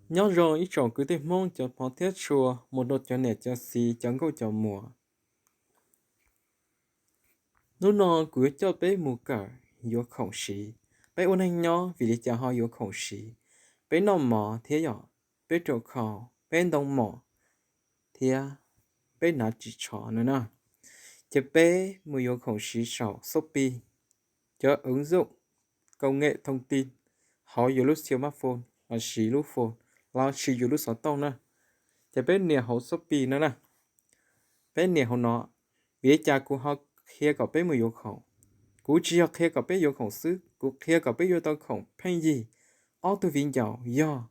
Nyob zoo ib tsoom kwv tij Hmoob cov hmov thiab tshua, mus rau cov niam cov txiv cov nkauj cov muam. Hnub no kuv yuav coj peb mus kawm yuav khoom siv. Peb ua neej nyob vim li cas ho yuav khoom siv? Peb noj mov thiab yom, peb rau khau, peb ntoo mom thiab peb hnav ris tsho no na. Ces peb mus yuav khoom siv saum Shopee, cov ứng dụng công nghệ thông tin hauv yus lub smartphone lossis lub phone lossis yus lub xov tooj na. Ces peb nias hauv Shopee no na. Peb nias hauv no, vim li cas kuv ho qhia kom peb mus yuav khoom? Kuv tsis yog qhia kom peb yuav khoom xwb, kuv qhia kom peb yuav tau khoom pheej yig. Ob tug viv ncaus yog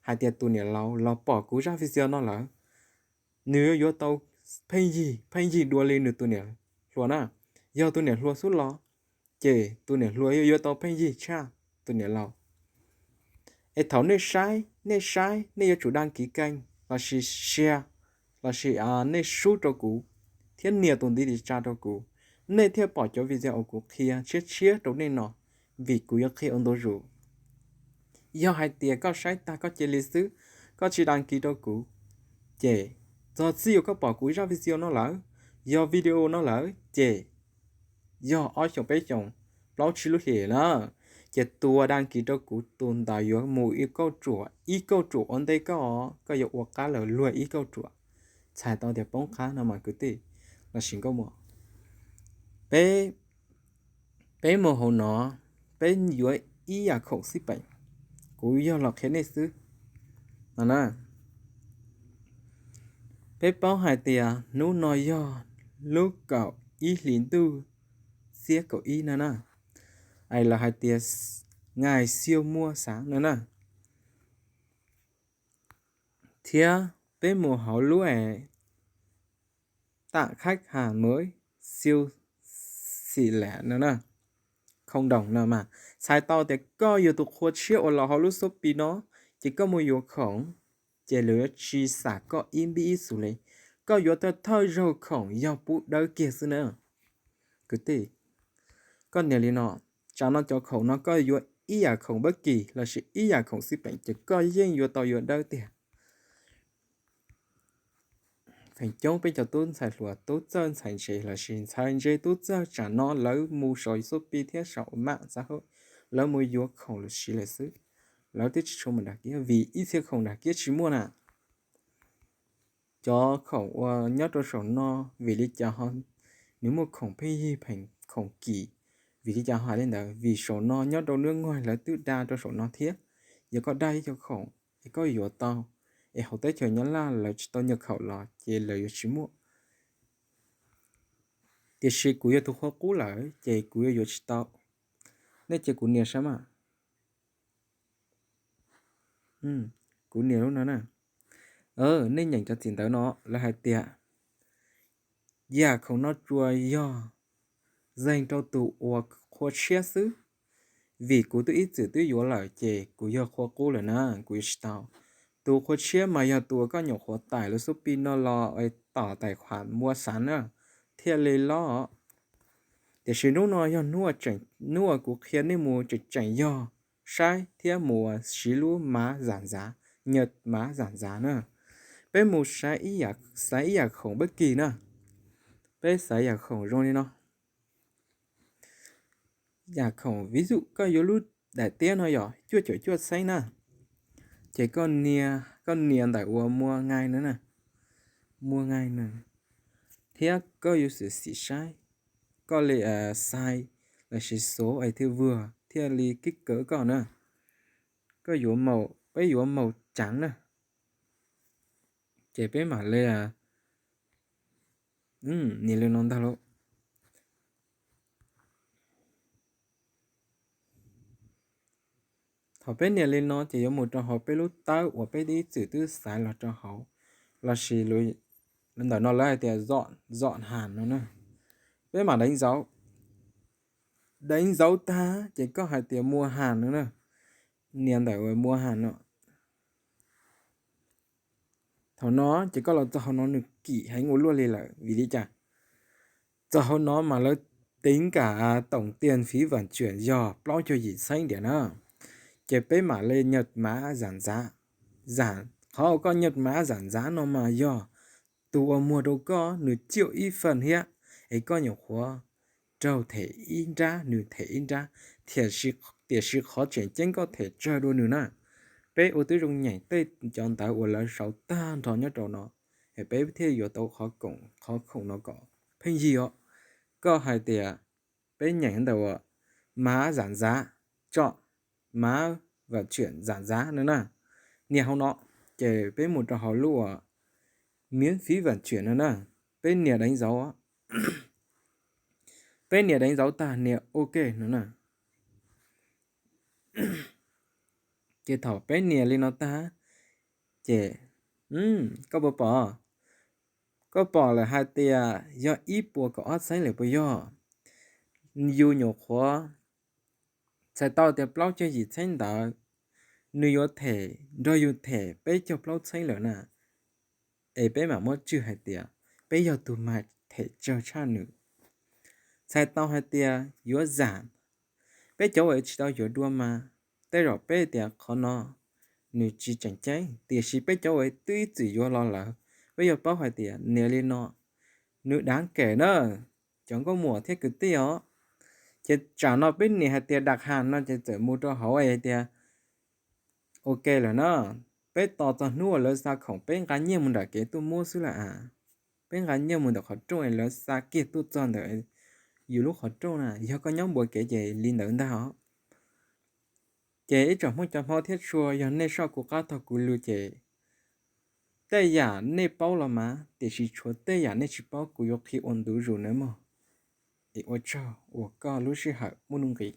hais tias tus niam laus los pom kuv zaj video no lawm, nws yuav yuav tau pheej yig, pheej yig dua li nws tus niam hluas na. Yog tus niam hluas xub los, ces tus niam hluas yuav yuav tau pheej yig tshaj tus niam laus. Es thaum nej saib, nej saib, nej yuav tsum đăng ký kênh lossis share lossis nej sub rau kuv thiab nias tus ntiv tis tsa rau kuv, nej thiaj pom cov video uas kuv qhia tshiab tshiab rau nej no, vim kuv yuav qhia ua ntu zus. Yog hais tias koj saib tag koj cia li xwb, koj tsis đăng ký rau kuv, ces txog txij uas koj pom kuv zaj video no lawm, yog video no lawm, ces yog ob xyoos peb xyoos, plaub tsib lub hlis na, ces tus uas đăng ký rau kuv tus ntawd yuav mus ib kauj ruam, ib kauj ruam ua ntej koj, koj yuav ua qab lawm luag ib kauj ruam. Txhais tau tias poob qab no mas kwv tij lossis nkauj muam. Peb, peb mus hauv no, peb yuav ib yam khoom xib peem. Kuv yog los qhia nej xwb no na. Peb paub hais tias hnub no yog lub kaum ib hlis ntuj xiab kaum ib no na, es lawv hais tias ngày siêu mua sắm no na. Thiab peb mus hauv lub es tặng khách hàng mới siêu thị lẻ no na, không đồng no mas, txhais tau tias koj yog tus qhua tshiab uas los hauv lub Shopee no, ces koj mus yuav khoom, ces lawv yuav tsis xam koj ib npib ib xus li. Koj yuav thawj thawj zaug khoom yog pub dawb kiag xwb na. Kwv tij, koj nias li no, tsam no cov khoom no koj yuav ib yam khoom npawb kis lossis ib yam khoom xib peem ces koj yeej yuav tau yuav dawb tiag. Feem coob peb cov tub ntxhais hluas, tub txawj ntxhais ntse lossis ntxhais ntse tub txawj tsam no lawv mus saum Shopee thiab saum mam xav hauj, lawv mus yuav khoom lawm siv lawm xwb. Lawv twb tsis tshua mus nram kiab vim ib txhia khoom nram kiab tsis muaj na. Cov khoom uas nyob rau saum no, vim li cas ho nws muaj khoom pheej yig pheem khoom kim? Vim li cas ho hais li ntawd? Vim saum no nyob rau nruab nkuaj lawv twb da rau saum no thiab. Yog koj da ib co khoom es koj yuav tau, es hauv teb chaws Nyab Laj lawv tsis tau nhập khẩu los ces lawv yuav tsis muaj. Tiam sis kuv yog tus qhua qub lawm ces kuv yuav yuav tsis tau. Nej cia kuv nias saib mas. Kuv nias lub no na. Nej nyeem cov txiv ntawv no, lawv hais tias yam khoom no tsuas yog zeeg rau tus uas qhua tshiab xwb. Vim kuv twb ib txwm twb yuav lawm ces kuv yog qhua qub lawm na, kuv yuav tsis tau. Tus qhua tshiab mas yog tus uas koj nyuam qhuav tải lub Shopee no los tom tài khoản mua sắm na, thiaj li lob. Tiam sis hnub no yog hnub, hnub uas kuv qhia nej mus tseem tseem yog saib thiab mus siv lub mã giảm giá, nhập mã giảm giá na. Peb mus saib ib yam khoom bất kỳ na. Peb xaiv yam khoom zoo li no. Yam khoom ví dụ koj yuav lub daim tiab no yog cuaj caum cuaj xeeb na, ces koj nias ntawm uas mua ngay no na, mua ngay no, thiab koj yuav xwm xim saib, koj li size lossis số hais thiaj vừa thiaj li kích cỡ koj na. Koj yuav màu, peb yuav màu trắng na. Ces peb mam li nias li no ntag lauj. Thaum peb nias li no ces yuav mus rau hauv peb lub tawb uas peb ib txwm twb xaiv los rau hauv, lossis ntawm no lawv hais tias dọn, dọn hàng no na. Peb mam đánh dấu, đánh dấu tag ces koj hais tias mua hàng no na, nias ntawm mua hàng no. Thaum no ces koj los txog hauv no nws kim heev ua luaj li lawm, vim li cas? Txog hauv no mas lawv tính cả tổng tiền phí vận chuyển yog plaub caug yim xeeb diam na. Ces peb mam li nhập mã giảm giá. Zam, qhov uas koj nyiaj mas zam ntxav no mas yog tus uas muag rau koj nws ciaj ib feem thiab, es koj nyuam qhuav raug them ib nrab nws them ib nrab, tiam sis qhov tseem ceeb koj them tsawg dua nws na. Peb ua tib zoo nyeem tej cov ntawv uas lawv sau tag nrho nyob rau no, es peb thiaj yuav tau qhov koom qhov khoom no kom pheej yig os. Koj hais tias peb nyeem ntawm uas mas zam ntxav, tso mas vam tsiam zam ntxav no na. Nias hauv no, ces peb mus rau hauv lub uas miễn phí vận chuyển no na, peb nias đánh dấu, peb nias đánh dấu tag nias ok no na. Ces thaum peb nias li no tag, ces koj puas pom, koj pom lawm hais tias yog ib puas kaum ob txheeb lawm puas yog? Yus nyuam qhuav txhais tau tias plaub caug yim txheeb ntawd, nws yuav them nrog yus them peb caug plaub txheeb lawm na. Es peb mam muab tswj hais tias peb yog tus mas them tsawg tshaj nws. Txhais tau hais tias yuav zam, peb cov uas tsis tau yuav dua mas tej zaum peb tias qhov no nws tsis tseem ceeb, tiam sis peb cov uas twb ib txwm yuav los lawm, peb yuav paub hais tias nias li no nws dav kem na, cov nkauj muam thiab kwv tij os. Ces tsam no peb nias hais tias dam has no ces txawm mus rau hauv hais tias ok lawm na. Peb tos txog hnub uas lawv xa khoom peb nqa nyiaj mus nram kev tuaj muab xwb lawm as. Peb nqa nyiaj mus ntawm qhov rooj es lawv xa kiag tuaj txog ntawm yus lub qhov rooj na, yog koj nyob npuab kev ces li ntawd ntag os. Ces ib tsoom Hmoob cov Hmoob thiab tshua, yog nej soj kuv qab taug kuv lw ces tej yam nej paub los mas, tiam sis tshuav tej yam nej tsis paub kuv yuav qhia ua ntu zus nawb mog. Es ua tsaug uas koj lub sij hawm muaj nuj nqis.